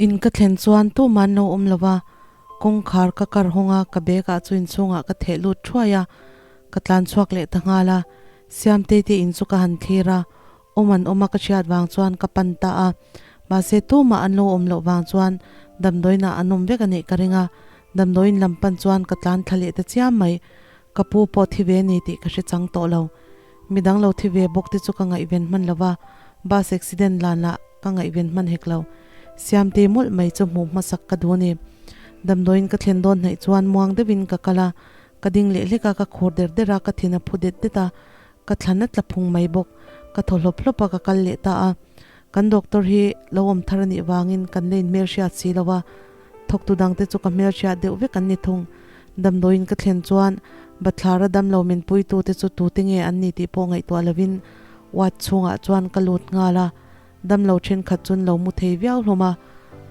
In ka thlen chuan tumah an lo awm lo va, kawngkhar ka kar hawng a, ka bag ah chu inchhungah ka theh lut thuai a, ka tlan chhuak leh ta nghal a. Siamtei te in chu ka han thlir a, awm an awm a ka hriat vang chuan ka pan ta a, mahse tumah an lo awm loh vang chuan damdawiinah an awm vek a nih ka ring a, damdawiin lam pan chuan ka tlan thla leh ta chiam mai. Ka pu pawh thi ve ni tih ka hre chang tawh lo. Midang lo thi ve bawk te chu ka ngaihven hman lo va, bus accident lan lah ka ngaihven hman hek lo. Siamtei mawlh mai chu hmuh hmasak ka duh a ni. Damdawiin ka thlen dawn hnaih chuan muang deuhin ka kal a, ka ding leh hlek a, ka khur der der a, ka thin a phu det det a, ka thlan a tla phung mai bawk. Ka thaw hlawp hlawp a, ka kal leh ta a. Kan doctor hi lo awm thar a nih vangin kan la inhmelhriat si lo a, thawktu dangte chu ka hmelhriat deuh vek an ni thung. Damdawiin ka thlen chuan bathlara damlo min puitute chu tute nge an ni tih pawh ngaihtuah lovin ward chhungah chuan ka lut nghal a, damlo thenkhat chun lo mu thei viau hlawm a,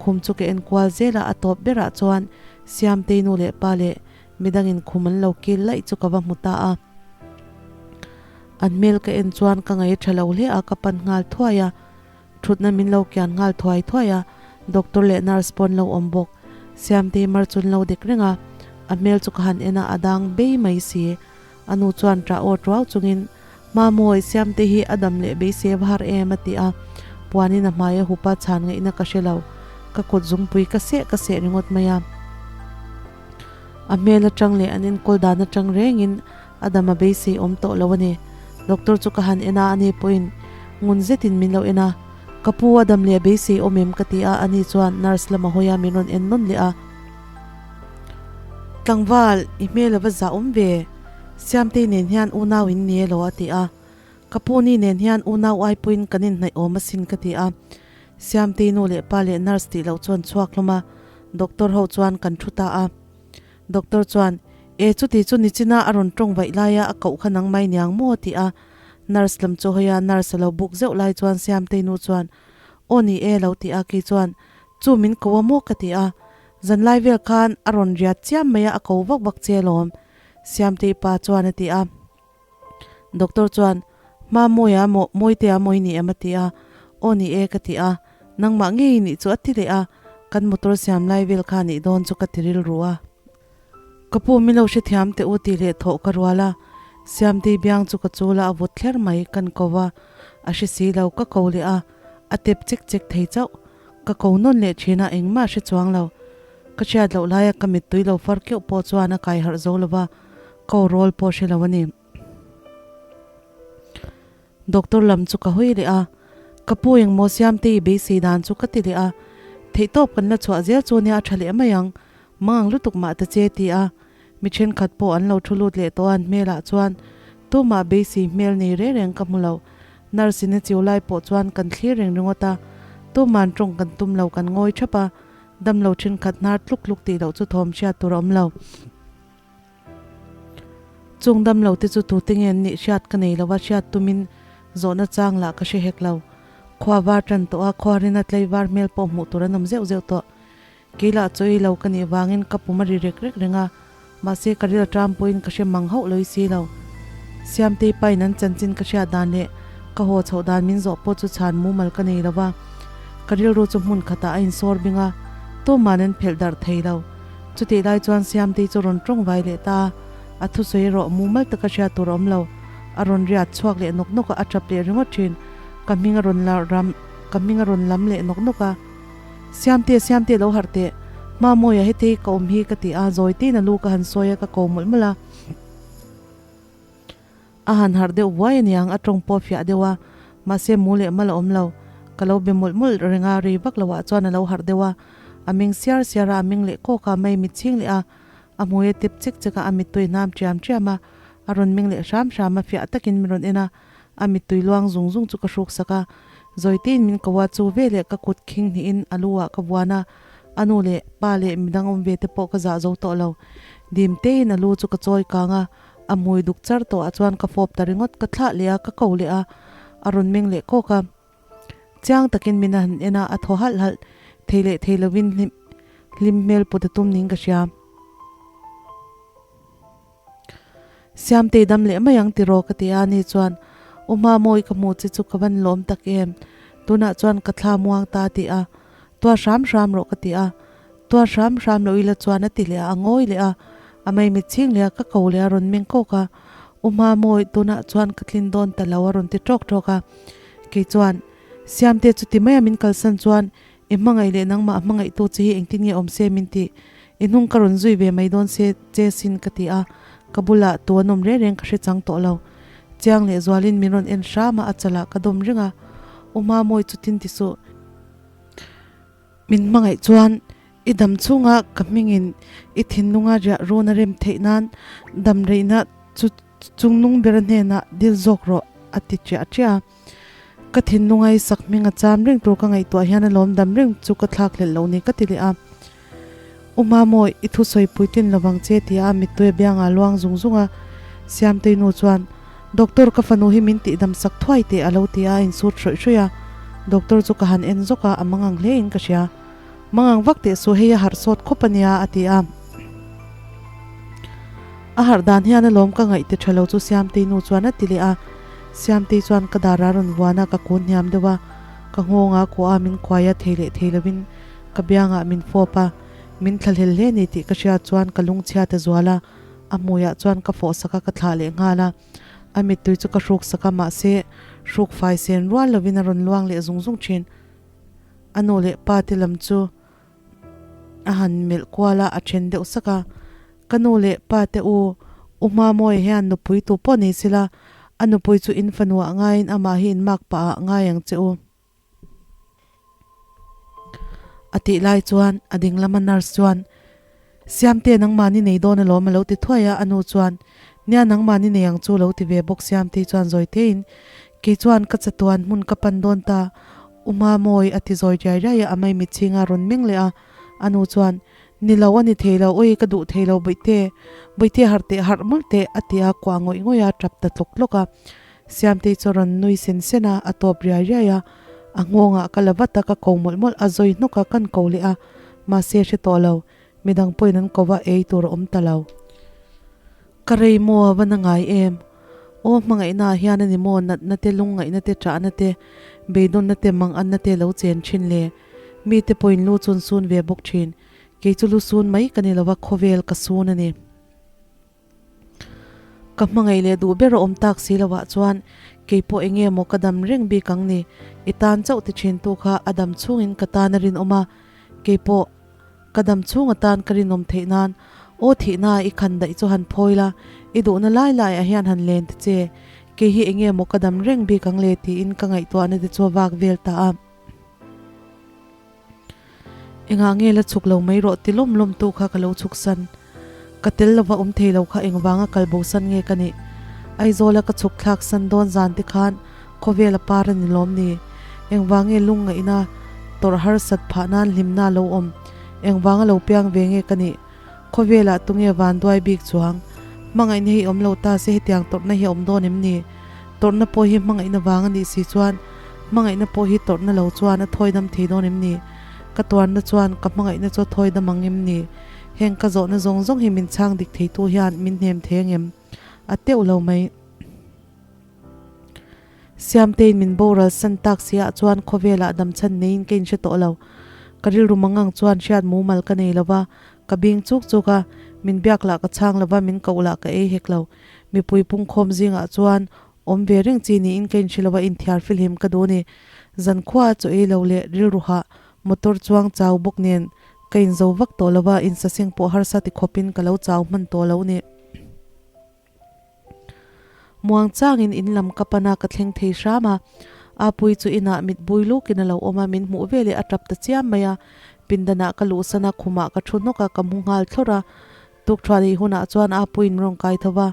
khum chu ka enkual zel a, a tawp berah chuan Siamtei nu leh pa leh midangin khum an lo kil laih chu ka va hmu ta a. An hmel ka en chuan ka ngaih tha lo hle a, ka pan nghal thuai a, thutna min lo kian nghal thuai thuai a, doctor leh nurse pawh an lo awm bawk. Siamtei mar chu an lo dek reng a, a hmel chu ka han en a, a dang bei mai si. A nu chuan ṭah aw ṭuau chungin, Mamawi, Siamtei hi a dam leh beisei a har em? a ti a, puanin a hmai a hup a, chhan ngaihna ka hre lo. Ka kut zungpui ka seh ka seh ringawt mai a. A hmel aṭang leh an enkawl dan aṭang rengin a dam a beisei awm tawh lo a ni. Doctor chu ka han en a, ani pawhin ngun zetin min lo en a. Ka pu a dam leh a beisei awm em ka ti a, ani chuan nurse lama hawi a min rawn en nawn leh a. Tlangval, i hmel a va zah awm ve, Siamtei nen hian unau in ni elaw a ti a. Ka pu ni nen hian unau ai pawhin kan inhnaih awm asin ka ti a. Siamtei nu leh pa leh nurse tih loh chuan chhuak hlawm a, doctor ho chuan kan thu ta a. Doctor chuan, E chuti chu nichina a rawn tawng vaih laia a koh kha nang mai niang maw? ti a. Nurse lam chu hawi a, nurse a lo buk zeuh lai chuan Siamtei nu chuan, Aw ni e lo ti a, kei chuan, Chu min ko a maw? ka ti a. Zanlai vel khan a rawn riat chiam mai a, a ko vak vak che alawm, Siamtei pa chuan a ti a. Doctor chuan, Hma Mawia maw, Mawitea maw i ni em? a ti a. Aw ni e ka ti a. Nangmah ngei i nih chu a ti leh a, kan motor siam lai vel kha nih dawn chu ka ti rilru a. Ka pu min lo hrethiam teh u tih leh thawh ka rual a, Siamtei biang chu ka chul a, a vut thler mai, kan ko va, a hre si lo, ka ko leh a, a tep chek chek thei chauh. Ka ko nawn leh thin a, engmah a hre chuang lo. Ka hriat loh laia ka mittui lo far keuh pawh chuan a kai harh zo lo va, ka aw rawl pawh hre lo a ni. Doctor lam chu ka hawi leh a, Ka pu engmaw Siamte i beisei dan chu ka ti leh a, theihtawp kan la chhuah zel chu nia a tha leh mai ang, mangang lutuk mah ta che ti a, mi thenkhat pawh an lo thu lut leh tawh a an hmelah chuan tumah beisei hmel nei reng reng ka hmu lo. Nurse in a chiu lai pawh chuan kan thlir reng ringawt a, tuman tawng kan tum lo kan ngawi thap a, damlo thenkhat hnar tluk tluk tih loh chu thawm hriat tur a awm lo. Chung damlo te chu tute nge an nih hriat ka nei lo a, hriat tumin zawhna chang lah ka hre hek lo. Khua var tan tawh a, khua rina tlei var hmel pawh hmuh tur an awm zeuh zeuh tawh. Kei lah chawi lo ka nih vangin ka pum a ri rek rek reng a, mahse ka ril aṭam pawhin ka hre mang hauh loi si lo. Siamtei pain an chanchin ka hriat dan leh ka haw chhoh dan min zawh pawh chu chhan mumal ka nei lo va, ka rilru chu hmun khatah a insawr bing a, tuman an phelh darh thei lo. Chutih lai chuan Siamtei chu rawn tawng vai leh ta a, a thusawi erawh mumal taka hriat tur a awm lo. A rawn riat chhuak leh nawk nawk a, a tap leh ringawt thin. Ka hming a rawn la ram, ka hming a rawn lam leh nawk nawk a. Siamte, Siamte lo harh teh. Mamawia hetei ka awm hi ka ti a, zawi tein a lu ka han sawi a, ka ko mawlh mawlh a. A han harh deuh vuai aniang, a tawng pawh fiah deuh a, mahse mu leh mal a awm lo. Ka lo be mawlh mawlh reng a, rei vak loah chuan a lo harh deuh a, a meng siar siar a, a meng leh kawk a, mai mit chhing leh a, a hmui a tep chek chek a, a mittui hnam ṭiam ṭiam a, a rawn meng leh hram hram a, fiah takin min rawn en a, a mittui luang zung zung chu ka hruk sak a, zawitein min ko a, chu veleh ka kut khing hnihin a lu ah ka vuan a, a nu leh pa leh midang awm ve te pawh ka zah zo tawh lo. Dim tein a lu chu ka chawi kang a, A hmui duk char tawh ah chuan ka fawp ta ringawt, ka thlah leh a, ka ko leh a, a rawn meng leh kawk a. Chiang takin min a han en a, a thaw halh halh, thei leh thei lovin hlim hlim hmel put a tum ning ka hria. Siamtei dam leh mai ang tiraw ka ti a, ni chuan U Hmamawi ka hmuh che chu ka van lawm tak em, tunah chuan ka thla muang ta a ti a. Tuar hram hram rawh ka ti a, tuar hram hram loh ila chuan a ti leh a, a ngawi leh a, a maimit chhing leh a, ka ko leh a rawn meng kawk a, U Hmaamawi tunah chuan ka tlin dawn ta lo a rawn ti tawk tawk a, kei chuan Siamte chu ti maia min kalsan chuan i hmangaih leh nangmah hmangaihtu che hi engtin nge awm se min tih? I hnung ka rawn zui ve mai dawn se che sin ka ti a, ka bulah tu an awm reng reng ka hre chang tawh lo. Chiang leh zualin min rawn en hram a, a chalah ka dawm reng a. U Hmaamawi chu tin ti suh. Min hmangaih chuan i dam chhunga ka hmingin i thinlunga riah run a rem theih nan dam reihna chu chungnung bera hnenah dil zawk rawh a ti ṭiah ṭiah a. Ka thinlunga i sak hming a cham reng tur ka ngaihtuah hian a lawm dam reng chu ka thlak hlelh lo ni ka ti leh a. U Hmaamawi, i thusawi puitlin lovang che tia a mittui a biangah a luang zung zung a. Siamtei nu chuan, Doctor ka fanu hi min tihdam sak thuai teh a lo ti a, a insut hrawih hrawih a. Doctor chu ka han en zawk a, a mangang hle in ka hria. Mangang vak teh suh hei a harh sawt khawp a nia a ti a. A harh dan hian a lawm ka ngaih ti tha lo chu Siamtei nu chuan a ti leh a. Siamtei chuan ka dar a rawn vuan a, ka kun hniam deuh a, ka nghawng a kuah a, min khuai a thei leh thei lovin ka biangah min fawp a, min thlahlel hle ni tih ka hriat chuan ka lungchhiat a zual a, a hmuiah chuan ka fawh sak a, ka thlah leh nghal a. A mittui chu ka hruk sak a, mahse hruk fai sen rual lovin a rawn luang leh zung zung thin. A nu leh pa te lam chu a han melh kual a, a then deuh sak a, Ka nu leh pa te u, U Hmaamawi hian nupui tu pawh nei sila, a nupui chu in fanu ah ngaiin amah hi in mak pah ah ngai ang che u. A tih lai chuan a ding lama nurse chuan, Siamte nangmahni nei dawn alawm a lo ti thuai a, a nu chuan, Nia nangmahni nei ang chu lo ti ve bawk Siamtei chuan zawi tein, Kei chuan ka chatuan hmun ka pan dawn ta, U Hmaamawi a ti zawi riai riai a, a mai mitchhing a rawn meng leh a, a nu chuan, Ni lo a ni thei lo, ui ka duh thei lo Bawihte, Bawihte harh teh harh mawlh teh a ti a, kuah ngawih ngawih a, tap ta tlawk tlawk a. Siamtei chu a rawn nui sen sen a, a tawp riai riai a, a nghawngah ka la vat a, ka ko mawlh mawlh a, zawi hnawk a, kan ko leh a, mahse hre tawh lo, midang pawhin an ko va, ei tur a awm ta lo. Ka rei maw a va na ngai em? Aw hmangaihna ah hian a ni maw natna te, lungngaihna te, ṭahna te, beidawnna te, manganna te lo chen ṭhin le? Mite pawhin lu chu an sun ve bawk ṭhin. Kei chu lu sun mai ka ni lo va, khawvel ka sun a ni. Ka hmangaih leh duh ber a awm tak si loah chuan kei pawh eng nge maw ka dam reng bik ang ni? I tan chauh ti thin tu kha a dam chhungin ka tan a rinawm a, kei pawh ka dam chhung atan ka rinawm theih nan aw thihna i khan daih chu han phawi la, i duhna lai laiah hian han len ta che, kei hi eng nge maw ka dam reng bik ang le tiin ka ngaihtuahna te chu a vak vel ta a. Engah nge la chhuk lo mai rawh ti lawm lawm tu kha ka lo chhuk san. Ka tel lova awm thei lo kha engvanga kal bo san nge ka nih? Aizawla ka chhuk thlak san dawn zan te khan khawvel a par a ni lawm ni? Engvang nge lungngaihna tawrh harsat phah nan hlimna a lo awm? Engvanga lo piang ve nge ka nih? Khawvelah tunge vanduai bik chuang? Hmangaihna hi awm lo ta se hetiang tawrhna hi a awm dawn em ni? Tawrhna pawh hi hmangaihna vang a nih si chuan hmangaihna pawh hi tawrhna lo chuan a thawi dam thei dawn em ni? Ka tuarna chuan ka hmangaihna chu a thawi dam ang em ni? Heng ka zawhna zawng zawng hi min chhang dik theitu hian min hnem thei ang em? A teuh lo mai. Siamtein min boral san tak si ah chuan khawvelah damchhan neiin ka inhre tawh lo. Ka rilru mangang chuan hriat mumal ka nei lo va, ka bing chuk chuk a, min biak lah ka chhang lo va, min koh lah ka ei hek lo. Mipui pungkhawm zingah chuan awm ve reng chi niin ka inhre lo va, inthiar filhim ka duh a ni. Zankhua a chaw ei lo leh rilru hah motor chuang chau bawk nen ka inzo vak tawh lo va, insaseng pawh harsa ti khawpin ka lo chau hman tawh lo a ni. Muang changin in lam ka pan a, ka thleng thei hram a. Apui chu inah mit bui lukin a lo awm a, min hmuh veleh a tap ta chiam mai a. Pindanah ka luhsan a, khumah ka thu hnawk a, ka mu nghal thlawrh a. Tukṭhuah neih hunah chuan Apuiin rawn kai tho va,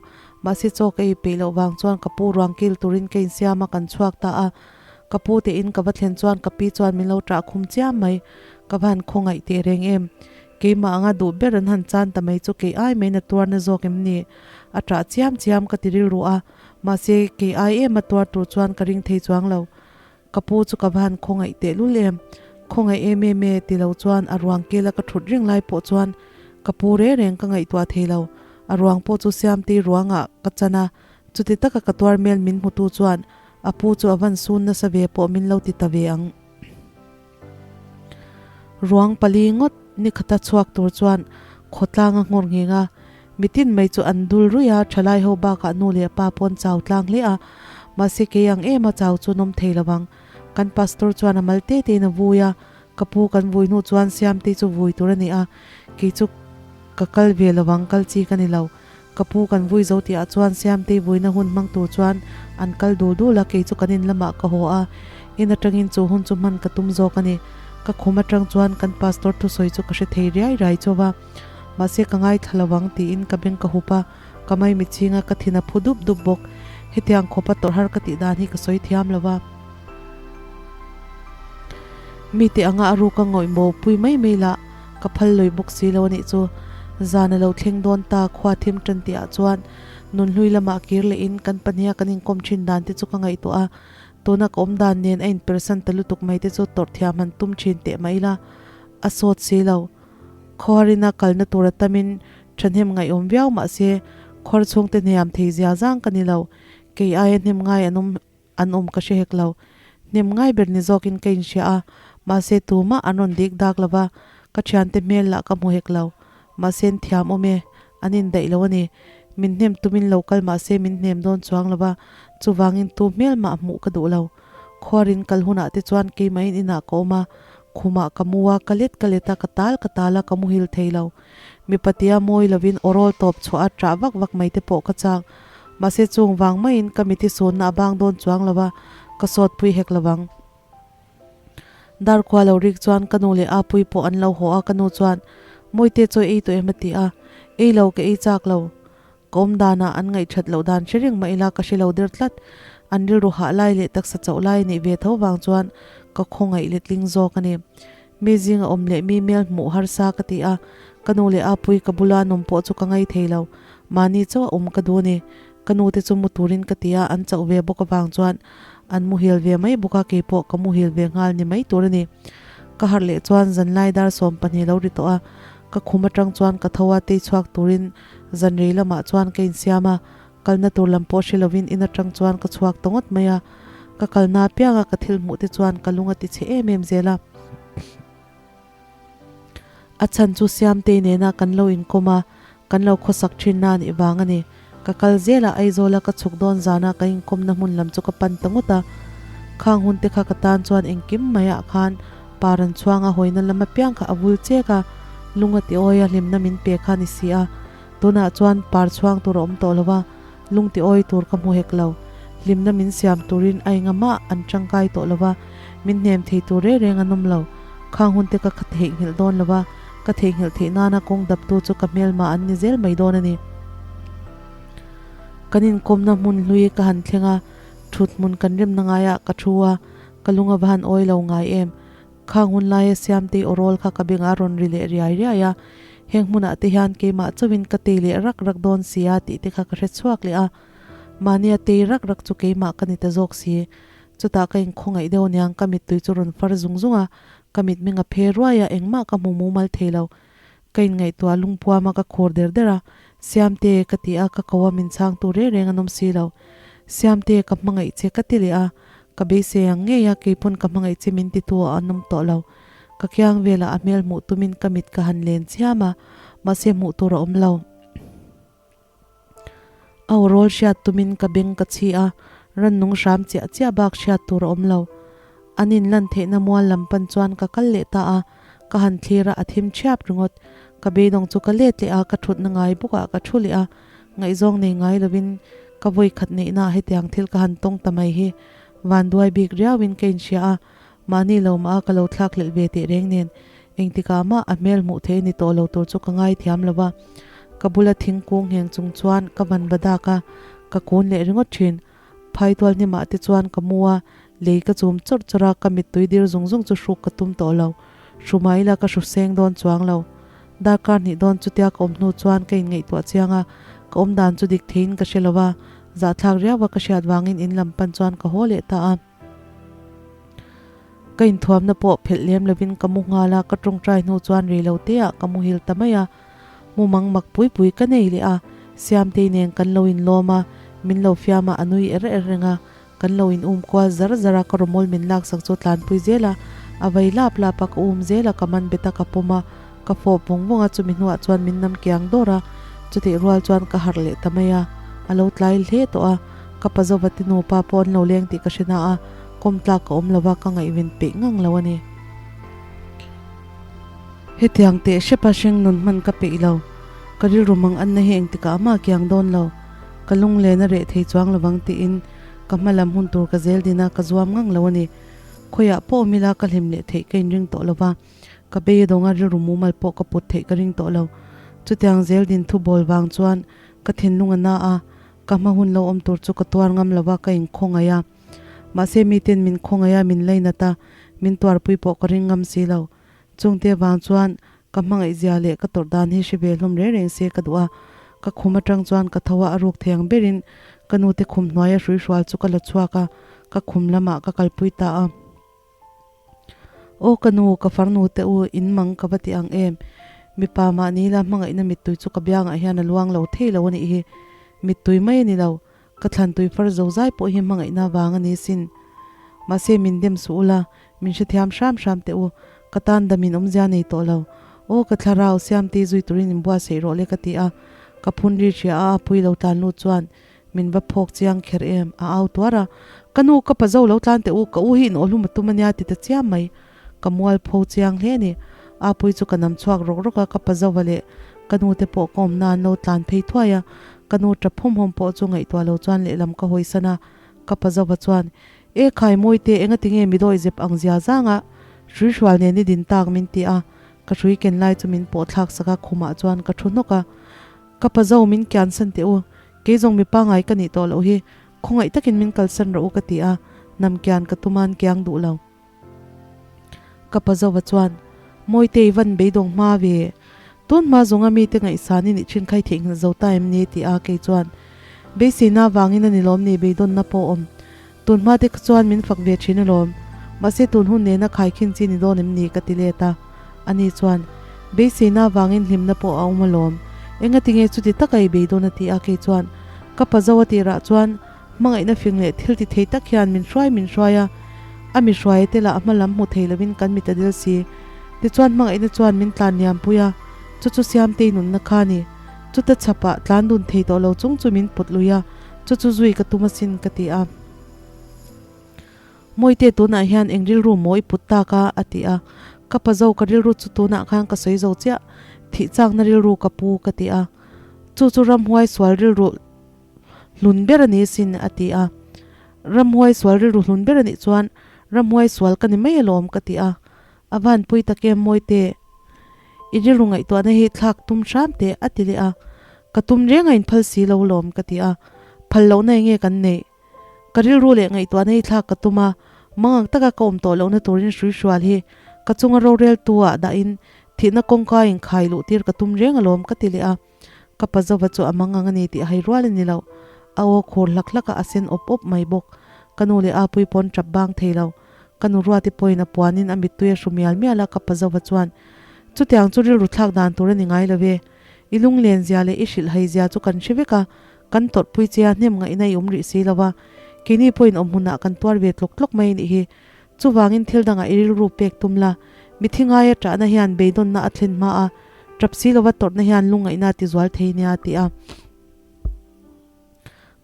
mahse chaw ka ei peih loh vang chuan ka pu ruang kil turin ka insiam a, kan chhuak ta a. Ka pu te in ka va thlen chuan ka pi chuan min lo ṭah khum chiam mai. Ka va han khawngaih teh reng em. Keimah anga duh ber an han chan ta mai chu kei ai mai na tuar na zawk em ni? A ṭah chiam chiam ka ti rilru a, mahse kei ai em a tuar tur chuan ka ring thei chuang lo. Ka pu chu ka va han khawngaih teh lul em? Khawngaih em em e ti lo chuan a ruang kela ka ṭhut reng lai pawh chuan ka pu reng reng ka ngaihtuah thei lo. A ruang pawh chu Siamtei ruangah ka chan a, chuti taka ka tuar mel min hmutu chuan a pu chu a van sun nasa ve pawh min lo ti ta ve ang. Ruang pali ngawt ni khata chhuak tur chuan khawtlang a nghawr ngheng a, mitin mai chu an dul ruih a, thalai ho bakah nu leh pa pawh an chau tlang hle a, mahse kei ang em a chau chu an awm thei lovang. Kan pastor chuan a mal te tein a vui a, ka pu kan vui hnu chuan Siamtei chu vui tur a ni a, kei chu ka kal ve lovang kal chi ka ni lo. Ka pu kan vui zo tihah chuan Siamtei vuina hun hmang tur chuan an kal dul dul a, kei chu kan in lamah ka haw a, in atangin chu hun chu hman ka tum zawk a ni. Ka khum atang chuan kan pastor thusawi chu ka hre thei riai riai chauh a, mahse ka ngaithla lovang tiin ka beng ka hup a, ka maimichhing a, ka thin a phu dup dup bawk. Hetiang khawpa tawrh har ka tih dan hi ka sawi thiam lo va. Mite anga a ruka ngawih maw pui mai mai lah ka phal lawi bawk si lo a nih chu. Zan a lo thleng dawn ta, khua thim tan tihah chuan nunhlui lamah kir lehin kan pahniha kan inkawm thin dan te chu ka ngaihtuah a, tuna ka awm dan nen a inpersan ta lutuk mai te chu tawrh thiam han tum thin teh mai ila a sawt si lo. Khuarina kalna tur a tamin thahnem ngaihawm viau mah se khuar chhungte hniam thei zia zang ka ni lo, kei aia hnem ngai an awm An awm ka hre hek lo. Hnem ngai ber ni zawkin ka inhria a, mahse tumah an rawn dik dak lo va, ka thiante hmel lah ka hmu hek lo. Mahse an thiam awm e, an indaih lo a ni. Min hnem tumin lo kal mahse min hnem dawn chuang lo va, chuvangin tu hmel mah hmuh ka duh lo. Khuarin kal hunah te chuan keimahin inah ka awm a, khumah ka mu a, ka let ka let a, ka tal ka tal a, ka muhil thei lo. Mipa tia mawi lovin awrawl tawp chhuah a ṭah vak vak mai te pawh ka chak. Mahse chung vang maiin ka miti sunna a bang dawn chuang lo va, ka sawt pui hek lo vang. Darkhua lo rik chuan ka nu leh Apui pawh an lo haw a, ka nu chuan, Mawite chawi ei tawh em a ti a, Ei lo, ka ei chak lo. Ka awm danah an ngaihthat loh dan hre reng mah ila ka hre lo der tlat. An rilru hah lai leh taksa chauh lai neih ve tho vang chuan ka khawngaih letling zawk a ni. Mi zinga awm leh mi hmel hmuh harsa ka ti a, ka nu leh Apui ka bula an awm pawh chu ka ngai thei lo. Mahni chauh a awm ka duh a ni. Ka nu te chu mu turin ka ti a, an chauh ve bawk avang chuan an muhil ve mai bawk a, keipawh ka muhil ve nghal ni mai tur a ni. Ka harh leh chuan zanlai dar 12 lo ri tawh a, ka khum atang chuan ka tho a, tei chhuak turin zanrei lamah chuan ka insiam a, Kalna tur lam pawh hre lovin in atang chuan ka chhuak ta ngawt mai a, ka kalna apianga ka thil hmuh te chuan ka lung a ti chhe em em zel a. A chhan chu Siamtei nena kan lo inkawm a, kan lo khawsak thin na anih vang a ni. Ka kal zel a, Aizawla ka chhuk dawn zana ka inkawmna hmun lam chu ka pan ta ngawt a. Khang hun te kha ka tan chuan engkim maiah khan par an chhuang a, hawina lam apiang kha a vul chek a, lung a ti awi a, hlimna min pe kha a ni si a. Tunah chuan par chhuang tur a awm tawh lo a, lungti awi tur ka hmu hek lo. Hlimna min siam turin a engamah an tangkai tawh lo a, min hnem thei tur reng reng an awm lo. Khang hun te ka theihnghilh dawn lo a, ka theihnghilh theih nana kawng daptu chu ka hmelma an ni zel mai dawn a ni. Kan inkawmna hmun hlui ka han thleng a, thut hmun kan remna ngaiah ka thu a, ka lung a va han awi lo ngai em. Khang hun laia Siamtei aw rawl kha ka bengah a rawn ri leh riai riai a, heng hmunah te hian keimah chauhin ka tei leh rak rak dawn si a tih te kha ka hre chhuak leh a. Mahnia tei rak rak chu keimah ka ni ta zawk si. Chutah ka inkhawngaih deuh aniang ka mittui chu rawn far zung zung a, ka mitmeng a phe ruai a, engmah ka hmu mumal thei lo. Ka inngaihtuah lungpuam a ka khur der der a, Siamte ka ti a, ka ko a min chhangtu reng reng an awm si lo. Siamte ka hmangaih che ka ti leh a, ka beisei ang ngei a, keipawn ka hmangaih che min titu a an awm tawh lo. Ka kiang velah a hmel hmuh tumin ka mit ka han len chiam a, mahse hmuh tur a awm lo. A aw rawl hriat tumin ka beng ka chhi a, rannung hram chiah chiah bak hriat tur a awm lo. An inlan theihna mual lam pan chuan ka kal leh ta a, ka han thlir a, a thim thiap ringawt. Ka beidawng chu ka let leh a, ka thutna ngai bawkah ka thu leh a, ngaihzawng nei ngai lovin ka vawi khat neihnaah hetiang thil ka han tawng ta mai hi vanduai bik riauin ka inhria a, mahni lo mah a ka lo thlak hlelh ve teh reng nen Engtikah mah a hmel hmuh theih a ni tawh lo tur chu ka ngaithiam lo va, ka bula thingkung ngheng chung chuan ka van va dak a, ka kun leh ringawt thin. Phaitual hnimah te chuan ka mu a, lei ka chum chawrh chawrh a, ka mittui dir zung zung chu hruk ka tum tawh lo. Hru mah ila ka hru seng dawn chuang lo. Darkar hnih dawn chutia ka awm hnu chuan ka inngaihtuah chiang a, ka awm dan chu dik theiin ka hre lo va, zahthlak riau a ka hriat vangin in lam pan chuan ka haw leh ta a. Ka inthuamna pawh phelh lem lovin ka mu nghal a, ka tawngtai hnu chuan rei lo te ah ka muhil ta mai a. Mumang mak pui pui ka nei leh a, Siamtei nen kan lo inlawm a, min lo fiam a, a nui er er reng a. Kan lo in um kual zar zar a, ka rawmawl min laksak chu tlanpui zel a, A vei lap lap a, ka um zel a, ka man bet a, ka pawm a, ka fawp vawng vawng a, chumi hnuah chuan min nam kiang dawr a, chutih rual chuan ka harh leh ta mai a, a lo tlai hle tawh a, ka pa zova te nupa pawh an lo leng tih ka hre na a, kawm tlak ka awm lo va, ka ngaihven peih ngang lo a ni. Hetiang teh hrepa hreng nun hman ka peih lo, ka rilru mang anna hi engtikah mah kiang dawn lo, ka lunglen a reh thei chuang lovang tiin ka hma lam hun tur ka zel din a, ka zuam ngang lo a ni. Khawiah pawh awm ila ka hlim leh theih ka inring tawh lo va, ka bei dawnga rilru mumal pawh ka put theih ka ring tawh lo. Chutiang zel din thu bawl vang chuan ka thinlung a na a, ka hma hun lo awm tur chu ka tuar ngam lo va, ka inkhawngaih a. Mahse miten min khawngaih a, min lainat a, min tuarpui pawh ka ring ngam si lo. Chungte vang chuan ka hmangaih zia leh ka tawrh dan hi hre ve hlawm reng reng se ka duh a. Ka khum atang chuan ka tho a, a ruk thei ang berin ka nute khum hnuaia hrui hrual chu ka la chhuak a, ka khum lamah ka kalpui ta a. Aw ka nu, ka farnu te u, in mang ka va ti ang em? Mipa mahni la hmangaihna mittui chu ka biangah hian a luang lo thei lo a nih hi. Mittui mai a ni lo, Ka thlan tui far zo zai pawh hi hmangaihna vang a ni sin. Mahse min dem suh ula, min hrethiam hram hram teh u, ka tan dam in awmzia nei tawh lo. Aw ka thlarau, Siamtei zui turin in buatsaih rawh le ka ti a, ka phun ri hria a, a pui lo tlan lut chuan min va phawk chiang kher em, a au tuar a, Ka nu, ka pa zo lo tlan teh u, ka u hi in awhlum a tum a nia ti ta chiam mai. Ka mual pho chiang hle a ni. A pui chu ka nam chhuak rawk rawk a, ka pa zova leh ka nu te pawh ka awmna an lo tlan phei thuai a, ka nu tap hawm hawm pawh chu ngaihtuah lo chuan lehlam ka hawisan a, ka pa zova chuan, E khai Mawite, enga tinge mi dawi zep ang zia zanga hrui hrual nen i din tak min ti a, ka hrui ken lai chu min pawh thlak sak a, khumah chuan ka thu hnawk a, ka pa zo min kiansan teh u, kei zawng mi pangai ka nih tawh loh hi, khawngaih takin min kalsan rawh u ka ti a, nam kian ka tuman kiang duh lo. Ka pa zova chuan, Mawitei van beidawng hma ve, tun hma zawnga mite ngaihsan i nih thin kha i theihnghilh zo ta em ni? ti a kei chuan, Beiseina avangin a ni lawm ni beidawnna pawh awm. Tun hma te kha chuan min fak ve thin alawm, mahse tun hun nena khaikhin chi ni dawn em ni? ka ti let a. Ani chuan, Beiseina avangin hlimna pawh a awm alawm, engatinge chuti taka i beidawn a ti a kei chuan, Ka pa zo a tirah chuan, Hmangaihna fing leh thil ti thei tak hian min hruai min hruai a, a mi hruai te lah hma lam hmu thei lovin kan mit a dil si. Tichuan hmangaihna chuan min tlan liam pui a, chu chu Siamtei nunna kha a ni. Chuta chhapah tlan dun thei tawh lo chung chu min put lui a, chu chu zui ka tum asin ka ti a. Mawite tunah hian eng rilru maw i put tak a? a ti a. Ka pa zo ka rilru chu tunah khan ka sawi zo chiah, thih chakna rilru ka pu ka ti a. Chu chu ramhuai sual rilru. Hlun ber a ni sin, a ti a. Ramhuai sual rilru hlun ber a nih chuan ramhuai sual ka ni mai alawm, ka ti a. A van pui tak em Mawite, i rilru ngaihtuahna hi thlak tum hram teh, a ti leh a. Ka tum reng a inphal si lo lawm, ka ti a. Phal lohna enge kan neih? Ka rilru leh ngaihtuahna hi thlak ka tum a, mangang taka ka awm tawh lohna turin hrui hrual hi ka chunga roreltu-ah dahin thihna kawngka inkhai luh tir ka tum reng alawm, ka ti leh a. Ka pa zova chu a mangang a ni tih hai rual a ni lo. A aw khur hlak hlak a, a sen awp awp mai bawk. Ka nu leh Apui pawn tap bang thei lo. Ka nu Ruati pawhin a puanin a mittui a hru mial mial a, ka pa zova chuan, Chutiang chu rilru thlak dan tur a ni ngai lo e. I lunglen zia leh i hrilh hai zia chu kan hre vek a, kan tawrhpui che a, hnem ngaihna i awm rih si lo va. Keini pawhin awm hmunah kan tuar ve tlawk tlawk mai a nih hi. Chuvangin thil dangah i rilru pek tum la, mithi ngaia ṭahna hian beidawnna a thlen hma a, ṭap si lova tawrhna hian lungngaihna a tizual thei nia a ti a.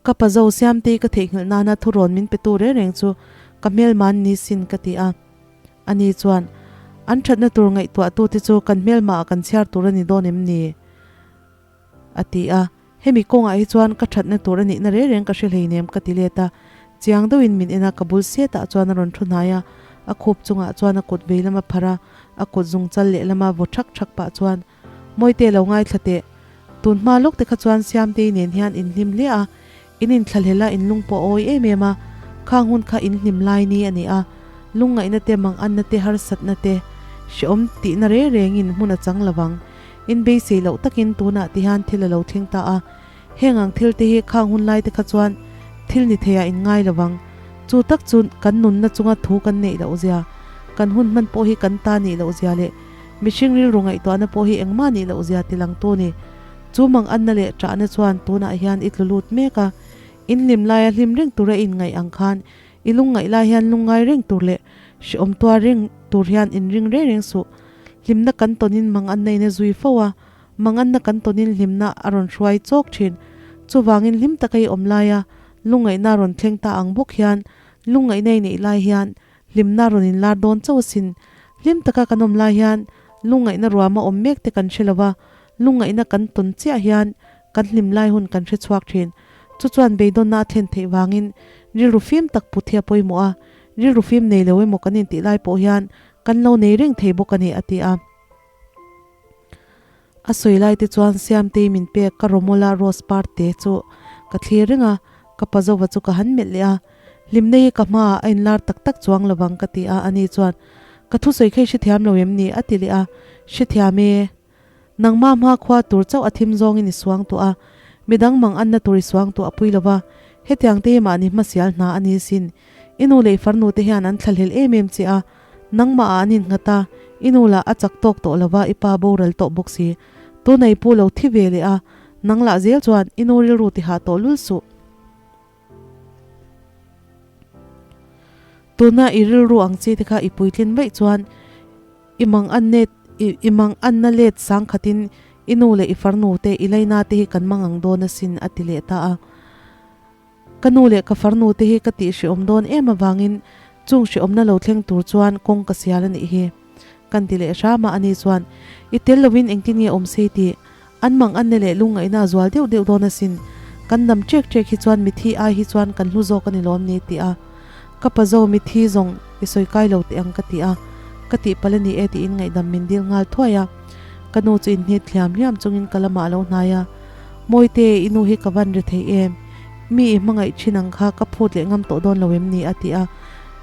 Ka pa zo Siamtei ka theihnghilh nana thurawn min petu reng reng chu ka hmelman ni sin ka ti a. Ani chuan, An ṭhatna tur ngaihtuahtute chu kan hmelmaah kan chhiar tur a ni dawn em ni? A ti a, Hemi kawngah hi chuan ka thatna tur a nihna reng reng ka hre hleinem ka ti let a, chiang deuhin min en a, ka bul setah chuan a rawn thu hnai a, a khup chungah chuan a kut vei lama phar a, a kut zung chal lehlama vaw thak thak pah chuan, Mawite lo ngaithla teh, tun hma lawk te kha chuan Siamtei nen hian in hlim hle a, in inthlahlel a, in lung pawh a awi em em a, khang hun kha in hlim lai ni a ni a, lungngaihna te, manganna te, harsatna te, hrehawm tihna reng rengin hmun a chang lovang. In beisei loh takin tunah ti hian thil a lo thleng ta a, heng ang thil te hi khang hun lai te kha chuan thil ni theiah in ngai lovang. Chu tak chu kan nunna chunga thu kan neih loh zia, kan hun hman pawh hi kan ta nih loh zia leh mihring rilru ngaihtuahna pawh hi engmah nih loh zia ti lang tu ni. Chu mang anna leh ṭahna chuan tunah hian i tlu lut mek a, in hlim laia hlim reng tura i inngaih ang khan i lungngaih lai hian lungngai reng tur leh hrehawm tuar reng. tur hian inring reng reng suh. Hlimna kan tawnin mang an neina zui fo a, mang anna kan tawnin hlimna a rawn hruai chawk thin. Chuvangin hlim taka i awm laia lungngaihna a rawn thleng ta ang bawk hian lungngaihna i neih lai hian hlimna a rawn inlar dawn chauh asin. Hlim taka kan awm lai hian lungngaihna ruama awm mek te kan hre lo va, lungngaihna kan tawn chiah hian kan hlim lai hun kan hre chhuak thin. Chu chuan beidawnna a thlen theih vangin rilru fim tak put hi a pawimawh a, rilru fim nei lo emaw kan intih lai pawh hian kan lo nei reng thei bawk a ni, a ti a. A sawi lai te chuan Siamtei min pek ka Romola Rose par te chu ka thlir reng a, ka Pazova chu ka han melh leh a. Hlimna hi ka hmaah a inlar tak tak chuang lovang ka ti a, ani chuan, Ka thusawi kha i hrethiam lo em ni? a ti leh a, Hrethiam e. Nangmah hma khua tur chauh a thim zawngin i suang tawh a, midang mang anna tur i suang tawh a pui lo va, hetiang te hi mahni hmasial hna a ni sin. I nu leh i farnu te hian an thlahlel em em che a, nangmah ah an innghat a, i nu lah a chak tawk tawh lo va, i pa boral tawh bawk si. Tuna i pu lo thi ve leh a, nang lah zel chuan i nu rilru ti hah tawh lul suh. Tuna i rilru ang chi te kha i puitlin vaih chuan i mang an net i mang anna let sang khatin i nu leh i farnu te i laina te hi kan mang ang dawn asin a ti leh ta a. Ka nu leh ka farnu te hi ka tih hrehawm dawn em avangin chung hrehawmna lo thleng tur chuan kawng ka sial a nih hi. Kan ti leh hram a, ani chuan i tel lovin engtin nge awm sei tih an mang anna leh lungngaihna a zual deuh deuh dawn asin. Kan dam ṭek ṭek hi chuan mithi ai hi chuan kan hlu zawk a ni lawm ni ti a. Ka pa zo mithi zawng i sawi kai lo teh ang ka ti a. Ka tih palh a ni e tiin ngaihdam min dil nghal thuai a. Ka nu chu inhnit hliam hliam chungin ka lamah a lo hnai a. Mawite, i nu hi ka van ri thei em? Mi i hmangaih thin ang kha ka phut leh ngam tawh dawn lo em ni? a ti a.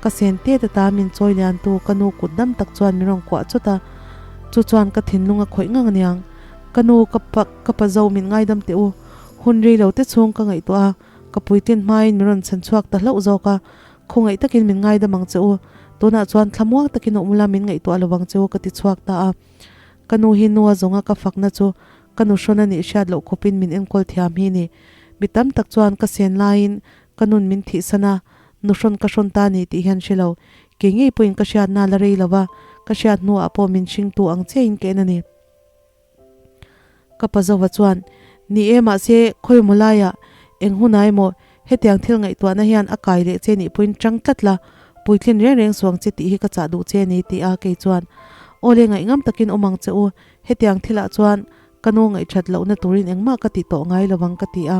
Ka sen tet ata min chawi liantu ka nu kut dam tak chuan min rawn kuah chawt a. Chu chuan ka thinlung a khawih ngang aniang. Ka nu, ka pa, ka pa zo min ngaidam teh u. Hun rei lo te chhung ka ngaihtuah a, ka puitlin hmain min rawn chhan chhuak ta hlauh zawk a. Khawngaih takin min ngaidam ang che u. Tunah chuan thlamuang takin a awm la min ngaihtuah lo vang che u ka ti chhuak ta a. Ka nu hi nua zawnga ka fakna chu ka nu hrawn a nih hriat loh khawpin min enkawl thiam hi ni. Mi tam tak chuan ka sen laiin ka nun min thihsan a, nu hrawn ka hrawn ta ni tih hian hre lo. Kei ngei pawhin ka hriatna la rei lo va, ka hriat hnuah pawh min hringtu ang chiahin ka en a ni. Ka pa Zova chuan, Ni e, mahse, khawi maw laiah, eng hunah emaw, hetiang thil ngaihtuahna hian a kai leh che nih pawhin chang tlat la, puitlin reng reng suang che tih hi ka chah duh che a ni, ti a kei chuan, Aw le, ngaihngam takin awm ang che u, hetiang thilah chuan ka nu ngaihthat lohna turin engmah ka ti tawh ngai lovang ka ti a,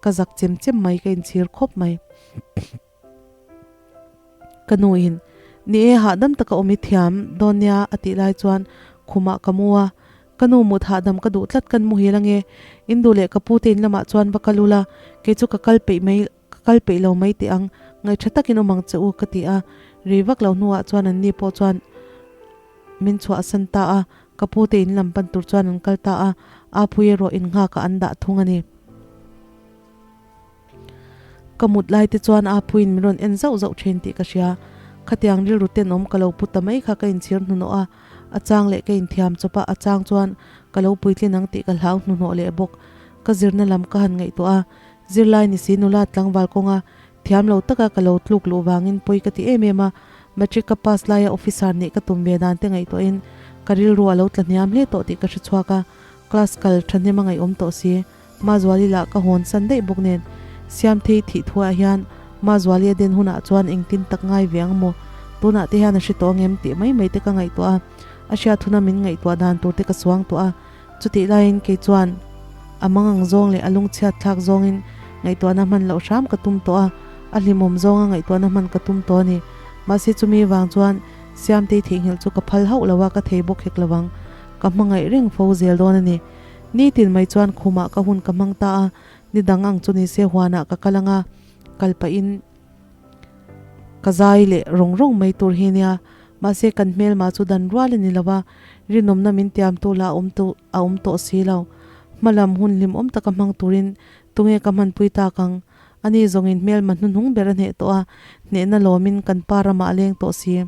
ka zak chem chem mai, ka inchhir khawp mai. Ka nu in, Ni e, hahdam taka awm i thiam dawn nia a tih lai chuan khumah ka mu a, ka nu mut hahdam ka duh tlat kan muhil ange, in duh leh ka pu te in lamah chuan va kal ula, kei chu ka kal peih mai ka kal peih lo mai teh ang, ngaihṭha takin awm ang che u ka ti a, rei vak lo hnuah chuan an ni pawh chuan min chhuahsan ta a, ka pu te in lam pan tur chuan an kal ta a, Apui erawh innghakah an dah thung a ni. Ka mut lai te chuan a phuin min rawn en zauh zauh thin tih ka hria. Khatiang rilru tenawm ka lo pu ta mai kha ka inchhir hnuhnawh a, a chang leh ka inthiam chawp a, a chang chuan ka lo puitlin ang tih ka hlau hnuhnawh leh bawk. Ka zirna lam ka han ngaihtuah a, zirlai ni si nula tlangval kawnga thiam lo taka ka lo tluk luh vangin pawi ka ti em em a, matric ka pass laia officer nih ka tum ve dan te ngaihtuahin ka rilru a lo tla hniam hle tawh tih ka hre chhuak a, class kal thahnem a ngaihawm tawh si. Mazuali lah ka hawn san daih bawk nen Siamthei thih thuah hian Mazuali a den hunah chuan engtin tak ngai ve ang maw? Tunah te hian a hre tawh angem tih mai mai te ka ngaihtuah a, a hriat huna min ngaihtuah dan tur te ka suang tawh a, chutih laiin kei chuan a mangang zawng leh a lungchhiat thlak zawngin ngaihtuahna hman loh hram ka tum tawh a, a hlimawm zawnga ngaihtuahna hman ka tum tawh a ni. Mahse chumi vang chuan Siamtei theihnghilh chu ka phal hauh lo a, ka thei bawk hek lo ang. Ka hmangaih reng fo zel dawn a ni. Nitin mai chuan khumah ka hun ka hmang ta a, ni dang ang chu nise huanah ka kal anga kal pahin ka zai leh rawng rawng mai tur hi nia. Mahse kan hmelma chu dan rual a ni lo a, rinawmna min tiamtu lah a awm tu a awm tawh si lo. Hmalam hun hlimawm taka hmang turin tunge ka hmanpui tak ang? Ani zawngin hmelma hnuhnung ber a hneh tawh a, hnehna lawmin kan pa ramah a leng tawh si.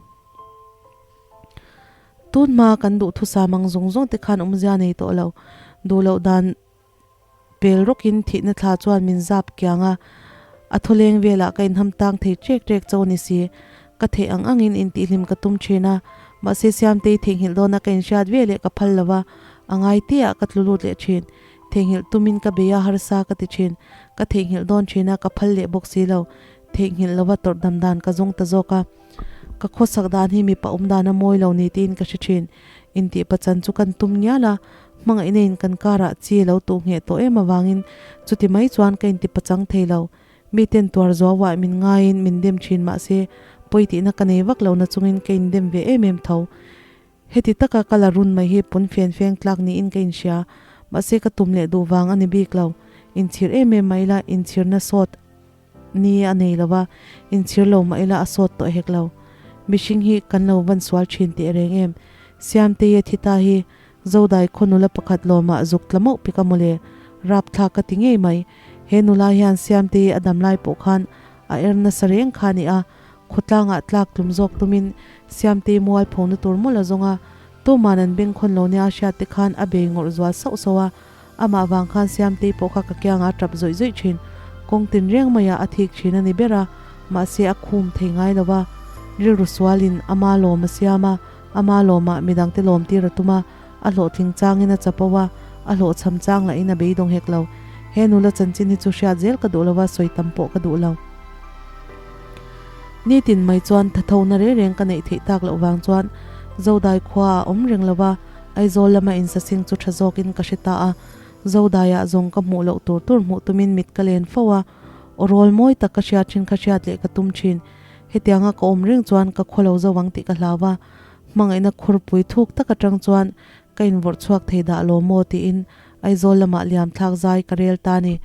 Tun hma kan duh thusam ang zawng zawng te khan awmzia nei tawh lo. Duh loh dan pel rawkin thihna thla chuan min zap kiang a, a thawleng velah ka inham tang thei ṭek ṭek cho ni si. Ka theih ang angin intihhlim ka tum ṭhin a, Mahse Siamtei theihnghilh dawna ka inhriat ve leh ka phal lo va, a ngai te ah ka tlu lut leh thin. Theihnghilh tumin ka bei a, harsa ka ti thin. Ka theihnghilh dawn thin a, ka phal leh bawk si lo. Theihnghilh lova tawrh dam dan ka zawng ta zawk a. Ka khawsak dan hi mipa awm dan a mawi lo ni tiin ka hre thin. Intih pachan chu kan tum ngial a, hmangaihna in kan karah chi a lo tuh ngheh tawh em avangin chuti mai chuan ka inti pachang thei lo. Miten tuar zuauah min ngaiin min dem thin mahse pawi tihna ka nei vak lo na chungin ka indem ve em em tho. Heti taka ka la run mai hi pun fen feng tlak niin ka inhria. Mahse ka tum leh duh vang a ni bik lo. Inchhir em em mah ila inchhirna sawt ni a nei lo va, inchhir lo mah ila a sawt tawh hek lo. Mihring hi kan lo van sual thin teh reng em. Siamteia thi ta hi Zodai khaw nula pakhat lawmah zuk tla mauh pek a mawle. Rapthlak ka ti ngei mai. He nula hian Siamtei a dam lai pawh khan a er nasa reng kha a ni a, khawtlangah tlak tlum zawk tumin Siamtei mual phona tur mawlh a zawng a, tuman an bengkhawn lo nia a hriat te khan a bei ngawrh zual sauh sauh a, amah vang khan Siamtei pawh kha ka kiangah a tap zawih zawih thin. Kawng tin reng maiah a thik thin a ni ber a, mahse a khum thei ngai lo va, rilru sualin ama lawm a siam a, Ama lawmah midangte lawm tir a tum a, a hlawhtling changin a chapo a, a hlawhchham chang lahin a beidawng hek lo. He nula chanchin hi chu hriat zel ka duh lo a, sawi tam pawh ka duh lo. Nitin mai chuan thathona reng reng ka neih theih tak loh vang chuan Zodai khua a awm reng lo a, Aizawl lama insasing chu tha zawkin ka hre ta a. Zodaiah zawng ka hmuh loh tur tur hmuh tumin mit ka len fo a, aw rawl mawi tak ka hriat thin kha hriat leh ka tum thin. Hetianga ka awm reng chuan ka khaw lo zo ang tih ka hlau a, hmangaihna khurpui thuk tak atang chuan ka invawrh chhuak thei dah lo maw tiin Aizawl lamah liam thlak zai ka rel ta ni.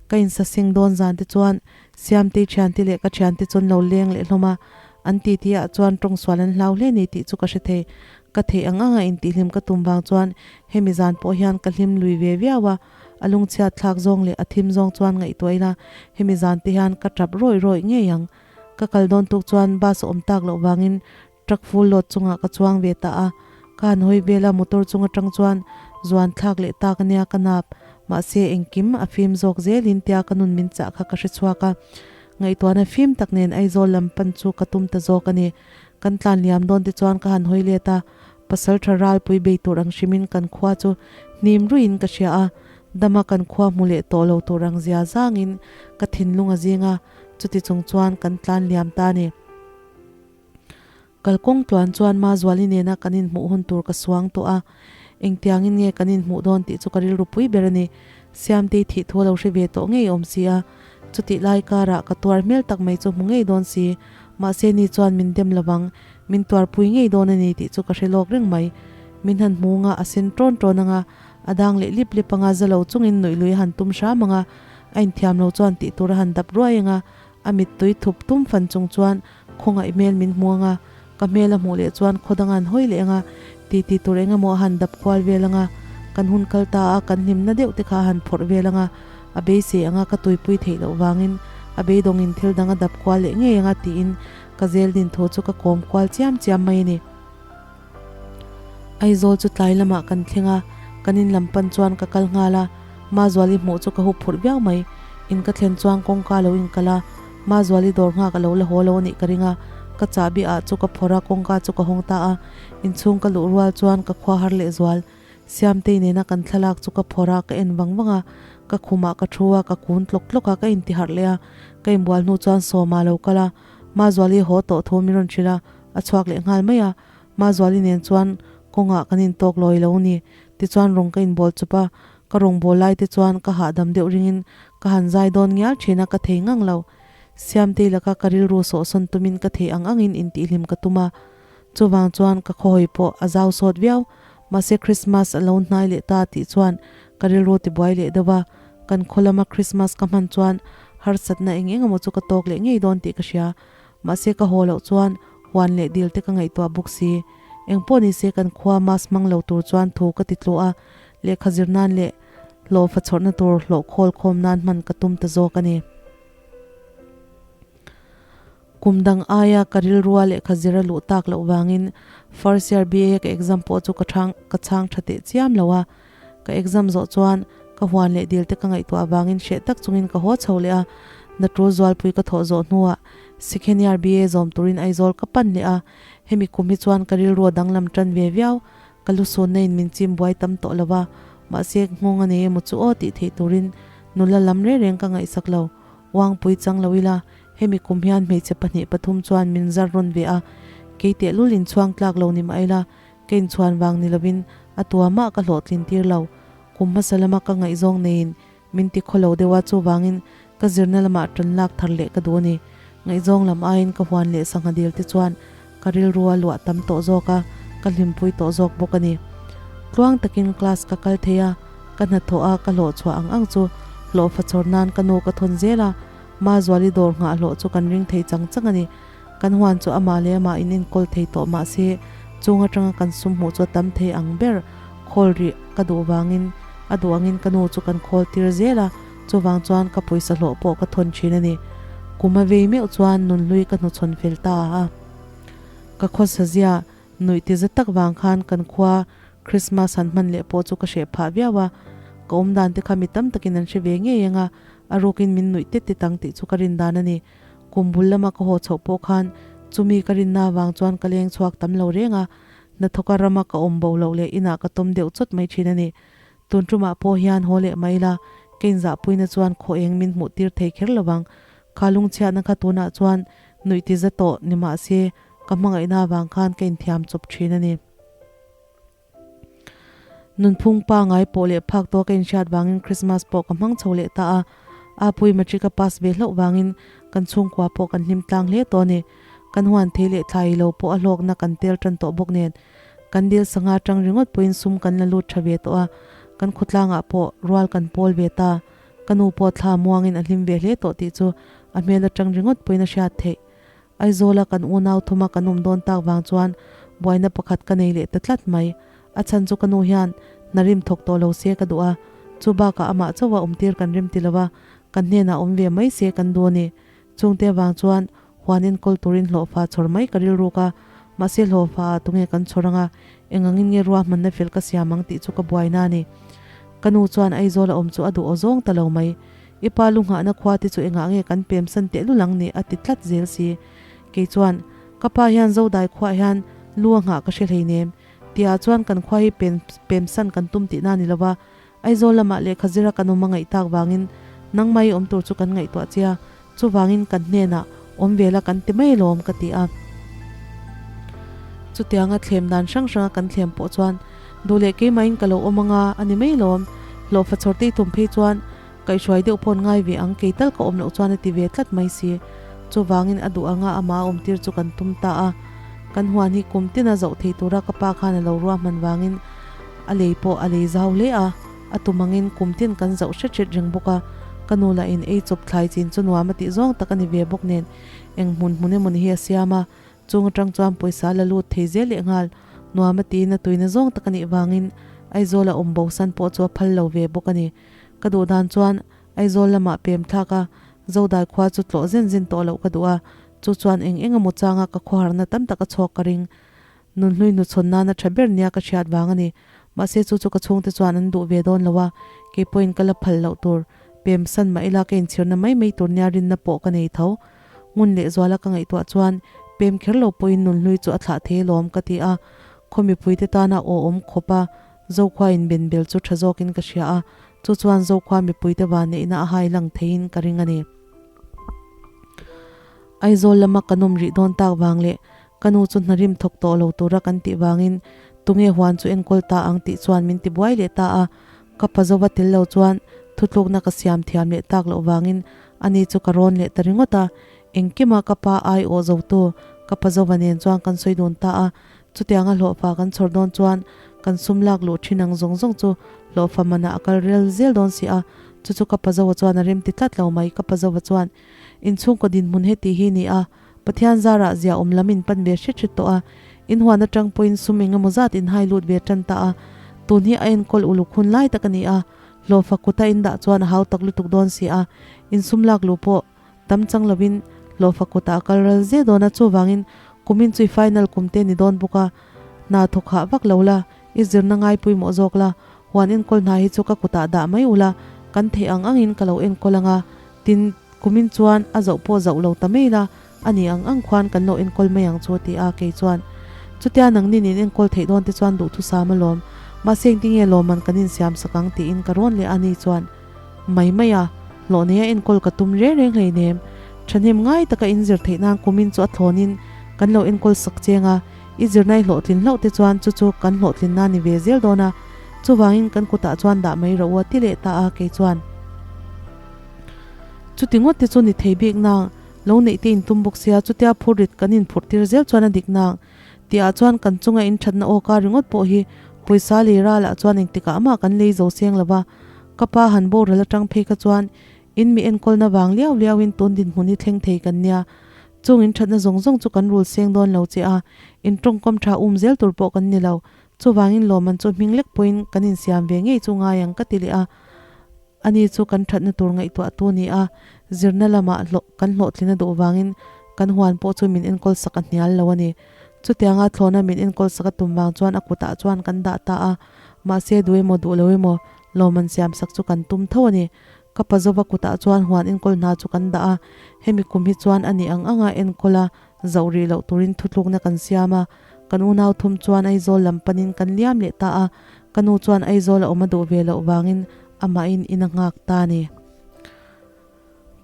Ka insaseng dawn zan te chuan Siamtei thiante leh ka thiante chuan lo leng leh hlawm a, an titi ah chuan tawngsual an hlau hle ni tih chu ka hre thei. Ka theih ang anga intihhlim ka tum vang chuan hemi zan pawh hian ka hlim lui ve viau a, A lungchhiat thlak zawng leh a thim zawng chuan ngaihtuah ila, hemi zan te hian ka tap rawih rawih ngei ang. Ka kal dawn tuk chuan bus a awm tak loh vangin truck full load chungah ka chuang ve ta a. Ka han hawi vel a, motor chung atang chuan zuan thlak leh tak ania ka nap. Mahse engkim a fim zawk zelin tia ka nun min chah kha ka hre chhuak a. Ngaihtuahna fim tak nen Aizawl lam pan chu ka tum ta zawk a ni. Kan tlan liam dawn te chuan ka han hawi let a, Pasal tha ralpui bei tur ang hrimin kan khua chu hnim ruiin ka hria a, dama kan khua hmu leh tawh lo tur ang zia zangin ka thinlung a zing a, chuti chung chuan kan tlan liam ta a ni. Kalkawng tluan chuan Mazuali nena kan inhmuh hun tur ka suang tawh a, engtiangin nge kan inhmuh dawn tih chu ka rilru pui ber a ni. Siamtei thih thu a lo hre ve tawh ngei awm si a, chutih lai karah ka tuar hmel tak mai chu hmu ngei dawn si, mahse ni chuan min dem lovang Min tuarpui ngei dawn a ni tih chu ka hre lawk reng mai. Min han hmu nga a sen ṭawn ṭawn anga, a dang leh lip lip anga za lo chungin nuih lui a han tum hram anga, a inthiam lo chuan tih tur a han dap ruai anga, a mittui thup tum fan chung chuan khawngaih hmel min hmu anga, ka hmel a hmuh leh chuan khaw dang a han hawi leh anga, ti ti tur eng emaw a han dap kual vel anga, kan hun kal ta a kan hlimna deuh te kha a han phawrh vel anga, a beisei anga ka tuipui theih loh vangin a beidawngin thil dang a dap kual leh ngei anga tiin Ka zel din thu chu ka kawm kual chiam chiam mai a ni. Aizawl chu tlai lamah kan thleng a, kan in lam pan chuan ka kal nghal a, Mazuali hmuh chu ka hup phurh viau mai. In ka thlen chuan kawngka lo inkal a, Mazuali dawr nghak a lo la haw lo a nih ka ring a, ka chahbi ah chu ka phawrh a, kawngka chu ka hawng ta a, inchhung ka luh rual chuan ka khua har leh zual. Siamtei nena kan thlalak chu ka phawrh a, ka en vang vang a, ka khumah ka thu a, ka kun tlawk tlawk a, ka intiharh leh a, ka inbual hnu chuan Sawma lo kal a, Mazuali haw tawh thu min rawn hrilh a, a chhuak leh nghal mai a, Mazuali nen chuan kawngah kan intawk lawi lo ni, tichuan rawng ka inbawl chup a, ka rawng bawl lai te chuan ka hahdam deuh ringin ka han zai dawn ngial thin a, ka thei ngang lo. Siamtei laka ka rilru sawhsawn tumin ka thei ang angin intihhlim ka tum a, Chuvang chuan ka khawhawi pawh a zau sawt viau. Mahse Christmas a lo hnai leh ta tih chuan ka rilru tibuai leh deuh a. Kan khaw lama Christmas ka hman chuan harsatna eng eng emaw chu ka tawk leh ngei dawn tih ka hria. Mahse ka haw loh chuan huan leh dil te ka ngaihtuah bawk si. Eng pawh ni se kan khua mask hmang lo tur chuan thu ka ti tluah a, lehkha zir nan leh hlawhfa chhawrhna tur hlawh khawl khawm nan hman ka tum ta zawk a ni. Kum dang aia ka rilrua lehkha zir a luh tak loh vangin first year BA ka exam pawh chu ka chhang ka chhang tha teh chiam lo a. Ka exam zawh chuan ka huan leh dil te ka ngaihtuah vangin hreh tak chungin ka haw chho leh a. Natul zualpui ka thawh zawh hnuah Second year BA zawm turin Aizawl ka pan leh a, hemi kum hi chuan ka rilru a danglam tan ve viau. Ka lusunna in min chim buai tam tawh lo va, mahse nghawng a nei emaw chu aw tih theih turin nula lam reng reng ka ngaihsak lo. Uangpui chang lo ila, hemi kum hian hmeichhe pahnih pathum chuan min zar rawn ve a, kei tehlul inchhuang tlak lo ni mah ila, ka inchhuan vang ni lovin a tua mah ka hlawhtlin tir lo. Kum hmasa lama ka ngaihzawng neiin min ti khaw lo deuh a, chuvangin ka zirna lamah tan lak thar leh ka duh a ni. Ngaihzawng lam aiin ka huan leh sangha dil te chuan ka rilru a luah tam tawh zawk a, ka hlimpui tawh zawk bawk a ni. Tluang takin class ka kal thei a, ka hnathawh a ka hlawh chhuah ang ang chu hlawhfa chhawr nan ka nu ka thawn zel a, Mazuali dawr nghah hlawh chu kan ring thei chang chang a ni. Kan huan chu amah leh amah in enkawl thei tawh mah se, chung atanga kan sum hmuh chu a tam thei ang ber. Khawl rih ka duh vangin a duh angin ka nu chu kan khawl tir zel a, chuvang chuan ka pawisa hlawh pawh ka thawn thin a ni. Kum a vei meuh chuan nunhlui ka hnuchhawn fel ta a. Ka khawsa zia nuih ti za tak vang khan kan khua Christmas han hman leh pawh chu ka hreh phah viau a, ka awm dan te kha mi tam takin an hre ve ngei ang a, a rukin min nuih tet tet ang tih chu ka rin dan a ni. Kum bul lama ka haw chhoh pawh khan chumi ka rinna avang chuan ka leng chhuak tam lo reng a, hnathawka rama ka awm bo loh leh inah ka tawm deuh chawt mai thin a ni. Tun tumah pawh hian haw leh mai ila, ka inzahpuina chuan khaw eng min hmuh tir thei kher lovang. Kha lungchhiatna kha tunah chuan nuih ti za tawh ni mah se, ka hmangaihna avang khan ka inthiam chawp thin a ni. Nunphung pangai pawh leh phak tawh ka inhriat vangin Christmas pawh ka hmang chho leh ta a, Apui matric a pass ve hlauh vangin kan chhungkua pawh kan hlim tlang hle tawh a ni. Kan huan thei leh thlai lo pawh a hlawkna kan tel tan tawh bawk nen kan dil sangha tang ringawt pawhin sum kan la lut tha ve tawh a, kan khawtlangah pawh rual kan pawl ve ta. Ka nu pawh thla muangin a hlim ve hle tawh tih chu a hmel atang ringawt pawhin a hriat theih. Aizawla kan unau thuma kan awm dawn tak vang chuan buaina pakhat ka nei leh ta tlat mai. A chhan chu ka nu hian hna rim thawk tawh lo se ka duh a, chu bakah amah chauha awmtir kan rim ti lo a, kan hnenah awm ve mai se kan duh a ni. Chungte avang chuan huan enkawl turin hlawhfa chhawr mai ka rilruk a, mahse hlawhfa ah tunge kan chhawr anga engangin nge ruahmanna fel ka siam ang tih chu ka buaina a ni. Ka nu chuan Aizawl a awm chu a duh aw zawng ta lo mai. I pa lu nghahna khua te chu engah nge kan pem san teh lul ang ni a ti tlat zel si. Kei chuan, Ka pa hian Zodai khuaah hian lu a nghah ka hre hleinem. Tiah chuan kan khua hi pen pem san kan tum tihna ni lova, Aizawl lamah lehkha zira kan awm a ngaih tak vangin nangmah i awm tur chu kan ngaihtuah che a, chuvangin kan hnenah awm ve la kan ti mai alawm ka ti a. Chutianga thlem dan hrang hranga kan thlem pawh chuan duh leh keimahin ka lo awm anga a ni mai alawm, hlawhfa chhawrtei tum phei chuan kaihhruai deuh paw'n ngai ve ang kei tal ka awm loh chuan a ti ve tlat mai si. Chuvangin a duh anga amah a awmtir chu kan tum ta a, kan huan hi kum tina zoh thei tura ka pa khan a lo ruahman vangin a lei pawh a lei zau hle a, a tum angin kum tin kan zoh hret hret reng bawk a, ka nu lah in ei chawp thlai chin chu nuam a tih zawng tak a ni ve bawk nen eng hmun hmun emawni hi a siam a, chung atang chuan pawisa la lut thei zel leh nghal nuam a tiin a tuina zawng tak a nih vangin Aizawl a awm bosan pawh chu a phal lo ve bawk a ni. Ka duh dan chuan Aizawl lamah pem thlak a, Zodai khua chu tlawh zen zen tawh loh ka duh a, chu chuan eng eng emaw changa ka khawharna tam tak a chhuak ka ring. Nunhlui hnuchhawn nana tha ber nia ka hriat vang a ni. Mahse chu chu ka chhungte chuan an duh ve dawn lo a, kei pawhin ka la phal loh tur, pem san mah ila ka inchhirna mai mai tur nia rinna pawh ka nei tho. Ngun leh zuala ka ngaihtuah chuan pem kher lo pawhin nunhlui chu a thlah thei alawm ka ti a, khaw mipuite tana aw awm khawp a, Zokhua inbenbel chu tha zawkin ka hria a, chu chuan Zokhua mipuite vanneihna a hai lang theiin ka ring a ni. Aizawl lama ka nawm rih dawn tak vang leh ka nu chu hna rim thawk tawh lo tura kan tih vangin tunge huan chu enkawl ta ang tih chuan min ti buai leh ta a, ka pa zova tel lo chuan thutlukna ka siam thiam leh tak loh vangin ani chu ka rawn leh ta ringawt a, engkima ka pa ai awh zotu ka pa zova nen chuan kan sawi dun ta a, Chutianga hlawhfa kan chhawr dawn chuan kan sum lak luh thin ang zawng zawng chu hlawhfa manah a kal rel zel dawn si a, chu chu ka pazoa chuan a rem ti tlat lo mai. Ka pazoa chuan, Inchhungkaw dinhmun heti hi ni a, Pathian zarah zia awm lam in pan ve hret hret tawh a, in huan atang pawhin sum eng emaw zat in hai lut ve tan ta a, tun hi a enkawl uluk hun lai tak a ni a, hlawhfa kuta in dah chuan a hau tak lutuk dawn si a, in sum lak luh pawh Tam chang lovin hlawhfa kutah a kal ral zel dawn a, chuvangin kumin chu i final kum te ni dawn bawk a, hna thawk hah vak lo la, i zirna ngai pawimawh zawk la, huan enkawl hna hi chu ka kutah dah mai ula, kan theih ang angin ka lo enkawl ang a, tin, kumin chuan a zoh pawh zoh lo ta mai la, A ni ang ang khuan kan lo enkawl mai ang chu a ti a, kei chuan chutia nangnin in enkawl theih dawn te chuan duhthusam alawm, mahse engtinge lawmman kan insiam sak ang tiin ka rawn leh a ni chuan mai mai a, hlawh neia enkawl ka tum reng reng hleinem. Thahnem ngai taka in zir theih nan kumin chu a thlawnin kan lo enkawl sak cheng a, i zirnai hlawhtlin hlauh te chuan chu chu kan hlawhtlin na ni ve zel dawn a, chuvangin kan kutah chuan dah mai rawh u a ti leh ta a, kei chuan chuti ngawt te chu ni thei bik nang. Lo neih te in tum bawk sia, chutia phur rit kan inphurh tir zel chuan a dik nang tihah chuan kan chunga in thatna aw ka ringawt pawh hi pawisa lei ralah chuan engtikah mah kan lei zo seng lo va, ka pa han boral atang phei kha chuan in mi enkawlna vang liau liau in tun dinhmun hi thleng thei kan nia, chung in thatna zawng zawng chu kan rul seng dawn lo che a, in tawngkam tha um zel tur pawh kan ni lo, chuvangin lawmman chu hming lek pawhin kan insiam ve ngei chu ngai ang ka ti leh a. Ani chu kan thatna tur ngaihtuah tu ni a, zirna lamah hlawh kan hlawhtlin a duh vangin kan huan pawh chu min enkawl sak a hnial lo a ni. Chutianga thlawna min enkawl sak a tum vang chuan a kutah chuan kan dah ta a, mahse duh emaw duh lo emaw lawmman siam sak chu kan tum tho a ni. Ka pa zova kutah chuan huan enkawl hna chu kan dah a, hemi kum hi chuan a ni ang anga enkawl a zoh rih loh turin thutlukna kan siam a, kan unau thum chuan Aizawl lam panin kan liam leh ta a, ka nu chuan Aizawl a awm a duh ve loh vangin amahin in a nghak ta a ni.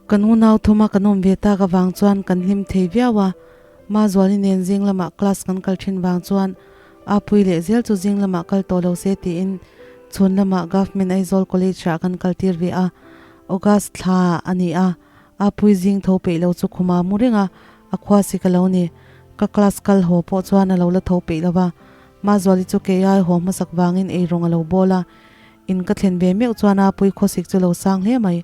Kan unau thuma kan awm ve tak avang chuan kan hlim thei viau a, Mazuali nen zing lamah class kan kal thin vang chuan Apui leh zel chu zing lamah kal tawh lo se tiin chhun lamah Government Aizawl College ah kan kal tir ve a, August thla a ni a, Apui zing tho peih lo chu khuma mu reng a, a khua si ka lo ni. Ka class kal haw pawh chuan a lo la tho peih lo va, Mazuali chu kei ai haw hmasak vangin eirawng a lo bawl a, In ka thlen ve meuh chuan a pui khawsik chu lo sang hle mai.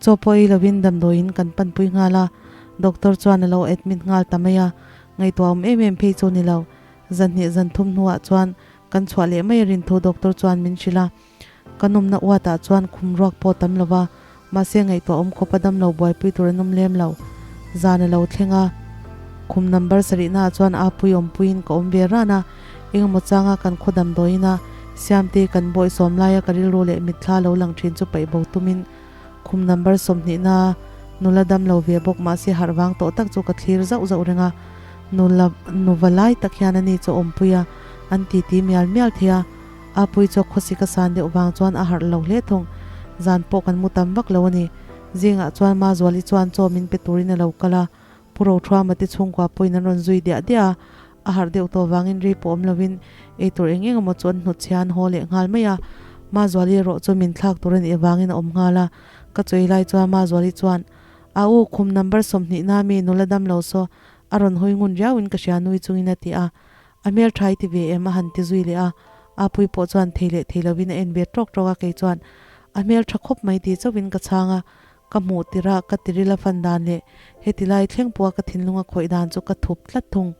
Chaw pawh ei lovin damdawiin kan panpui nghal a, doctor chuan a lo admit nghal ta mai a, ngaihtuah awm em em phei chu ni lo. Zanhnih zan thum hnuah chuan kan chhuah leh mai a rin thu doctor chuan min hrilh a. Ka nawmna uatah chuan khum ruak pawh tam lo va, mahse ngaihtuah awm khawpa damlo buaipui tur an awm lem lo. Zan a lo thleng a, khum number sarihnaah chuan a pui awmpuiin ka awm ve ran a, engemaw changa kan khaw damdawiin a Siamte kan bawihsawm laia ka rilru leh mitthla lo lang thin chu paih bo tumin khum number sawmhnihna nula damlo ve bawk mahse harh vang tawh tak chu ka thlir zauh zauh reng a, nula nuva lai tak hian ani chu awmpui a, an titi mial mial thei a. A pui chu khawsik a san deuh vang chuan a harh lo hle thung. Zan pawh kan mu tam vak lo a ni. Zingah chuan Mazuali chuan chaw min pe turin a lo kal a, Pu Rothuama te chhungkua pawhin an rawn zui diah diah a, a harh deuh tawh vangin rei pawh awm lovin ei tur eng eng emaw chu an hnut chhia an haw leh nghal mai a. Mazuali erawh chu min thlak tur a nih avangin a awm nghal a, ka chawi lai chuan Mazuali chuan, A u, khum number 20 na mi nula dam lo saw a rawn hawi ngun riauin ka hria nui chungin a ti a. A hmel tha i ti ve em? a han ti zui leh a, Apui pawh chuan thei leh thei lovin a en ve tawk tawk a, kei chuan a hmel tha khawp mai tih chauhin ka chhang a, ka hmuh tirh a ka tiril a fan dan leh heti lai thleng pawha ka thinlung a khawih dan chu ka thup tlat thung.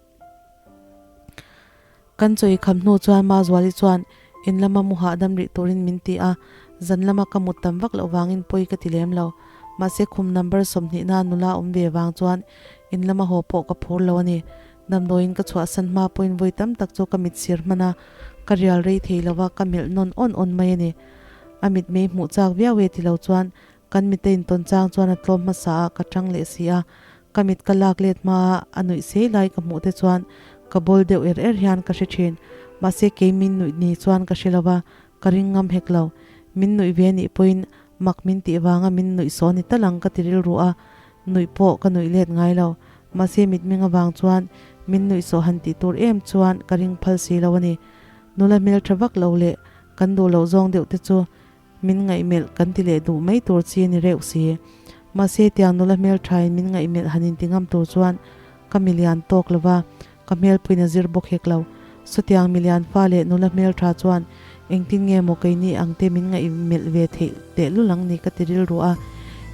Kan chawi kham hnu chuan Mazuali chuan in lama mu hahdam rih turin min ti a, zan lama ka mut tam vak loh vangin pawi ka ti lem lo. Mahse khum number 20 na nula awm ve vang chuan in lama haw pawh ka phur lo a ni. Damdawiin ka chhuahsan hma pawhin vawi tam tak chu ka mit sir hman a, ka rial rei thei lo va, ka melh nawn awn awn mai a ni. A mit mei hmuh chak viau e ti lo chuan kan mite intawn chang chuan a tlawm hmasa a, ka tang leh si a. Ka mit ka lak let hma a, a nuih sei lai ka hmuh te chuan ka bawl deuh er er hian ka hre thin. Mahse kei min nuih ni chuan ka hre lo va, ka ring ngam hek lo. Min nuih ve nih pawhin mak min tih vanga min nuih saw ni tal ang ka ti rilru a, Nuih pawh ka nuih let ngai lo. Mahse mitmeng avang chuan min nuih sawh han tih tur em chuan ka ring phal si lo a ni. Nula hmel tha vak lo leh kan duh loh zawng deuh te chu min ngaihmelh kan ti leh duh mai tur chi a ni reuh si. Mahse tiang nula hmel thain min ngaihmelh han inti ngam tur chuan ka milian tawk lo va, ka hmelpuiin a zir bawk hek lo. Sawtiang milian fa leh nula hmel tha chuan engtin nge maw keini ang te min ngaihmelh ve theih tehlul ang ni ka ti rilru a.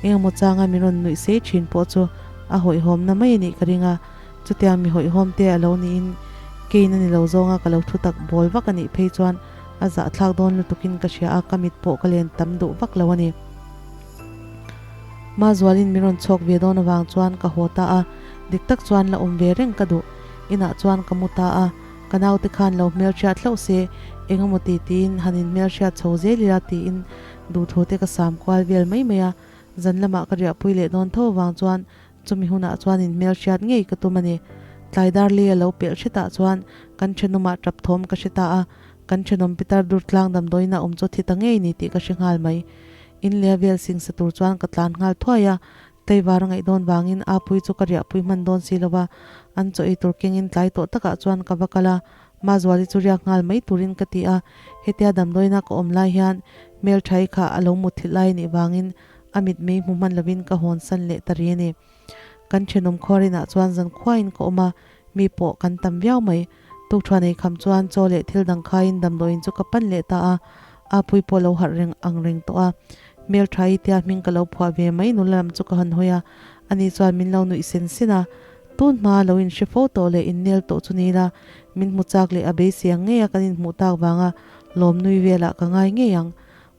Engemaw changa min rawn nuih sei thin pawh chu a hawihhawmna mai a nih ka ring a. Chutiang mi hawihhawm te a lo niin kein a ni lo zawnga ka lo thu tak bawl vak a nih phei chuan a zahthlak dawn lutukin ka hria a, ka mit pawh ka len tam duh vak lo a ni. Mazualin min rawn chhawk ve dawn avang chuan ka haw ta a, dik tak chuan la awm ve reng ka duh. Inah chuan ka mu ta a, ka naute khan lo hmelhriat hlauh se, eng emaw ti tiin han inhmelhriat chho zel ila tiin duhthu te ka sam kual vel mai mai a, zan lamah ka riahpui leh dawn tho avang chuan. Chumi hunah chuan in hmel hriat ngei ka tum a ni. Tlai dar li a lo pelh hretah chuan kan thenawmah tap thawm ka hre ta a, kan thenawm pitar dur tlang damdawiin a awm chu thi ta ngei ni tih ka hre nghal mai. In leh a vel sing sa tur chuan ka tlan nghal thuai a, Tlaivar a ngaih dawn vangin Apui chu ka riahpui hman dawn si lo va, an chaw ei tur kengin tlai tawh takah chuan ka va kal a, Mazuali chu riak nghal mai turin ka ti a, hetia damdawiina ka awm lai hian hmelthai kha a lo mutthilh lai anih vangin a mitmei hmu hman lovin ka hawn san leh ta ri a ni. Kan thenawm khuarinah chuan zan khuaiin ka awm a, mi pawh kan tam viau mai. Tukṭhuan ei kham chuan chaw leh thil dang khaiin damdawiin chu ka pan leh ta a, Apui pawh lo harh reng ang reng tawh a. Hmelṭha i tia hming ka lo phuah ve mai nula lam chu ka han hawi a, ani chuan min lo nuih sen sen a. Tun hma lo inhre fo tawh leh innel tawh chu ni la, min hmu chak leh a beisei ang ngei a kan inhmuh tak vanga lawm nui velah ka ngai ngei ang.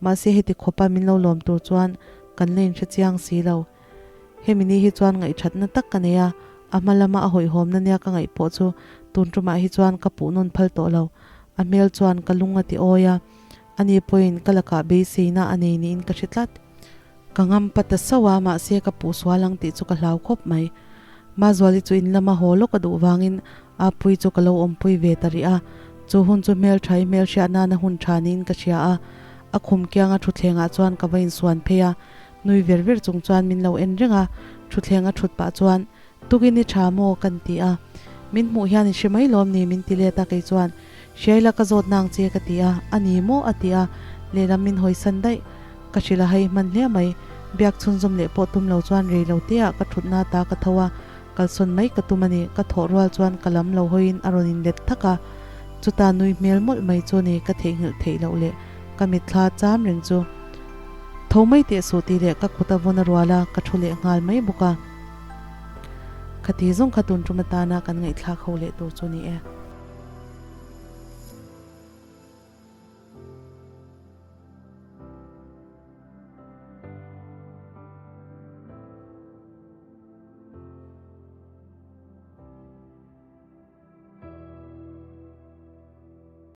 Mahse heti khawpa min lo lawm tur chuan kan la inhre chiang si lo. Hemi ni hi chuan ngaihṭhatna tak ka nei a, a hma lama a hawihhawmna nia ka ngaih pawh chu tun ṭumah hi chuan ka puh nawn phal tawh lo. A hmel chuan ka lung a ti awi a, ani pawhin ka lakah beiseina a nei niin ka hre tlat. Ka ngam pa ta sauh a, mahse ka puh sual ang tih chu ka hlau khawp mai. Mazuali chu in lama haw lawk a duh vangin Apui chu ka lo awmpui ve ta rih a, chu hun chu hmelṭhai hmelhriat nana hun ṭha niin ka hria a. A khum kianga ṭhuthlengah chuan ka va insuan phei a, nui ver ver chung chuan min lo en reng a, ṭhuthleng a ṭhut pah chuan, Tukin i ṭha maw? kan ti a. Min hmuh hian i hre mai lawm ni? min ti let a, kei chuan, Hriaila ka zawt nang che ka ti a, a ni maw? a ti a, lehlam min hawisan daih. Ka hrilh a hei hman hle mai. Biak chhunzawm leh pawh tum lo chuan rei lo te ah ka thutna ta ka tho a, kalsawn mai ka tum a ni. Ka thawh rual chuan ka lam lo hawiin a rawn inlet thak a, chuta nui hmel mawlh mai chu ni ka theihnghilh theih loh leh ka mitthla cham reng chu. Tho mai teh suh tih leh ka kut a vawn a rual a, ka thu leh nghal mai bawk a. Khati zawng kha tun tum atana kan ngaihthlak ho leh tur chu ni e.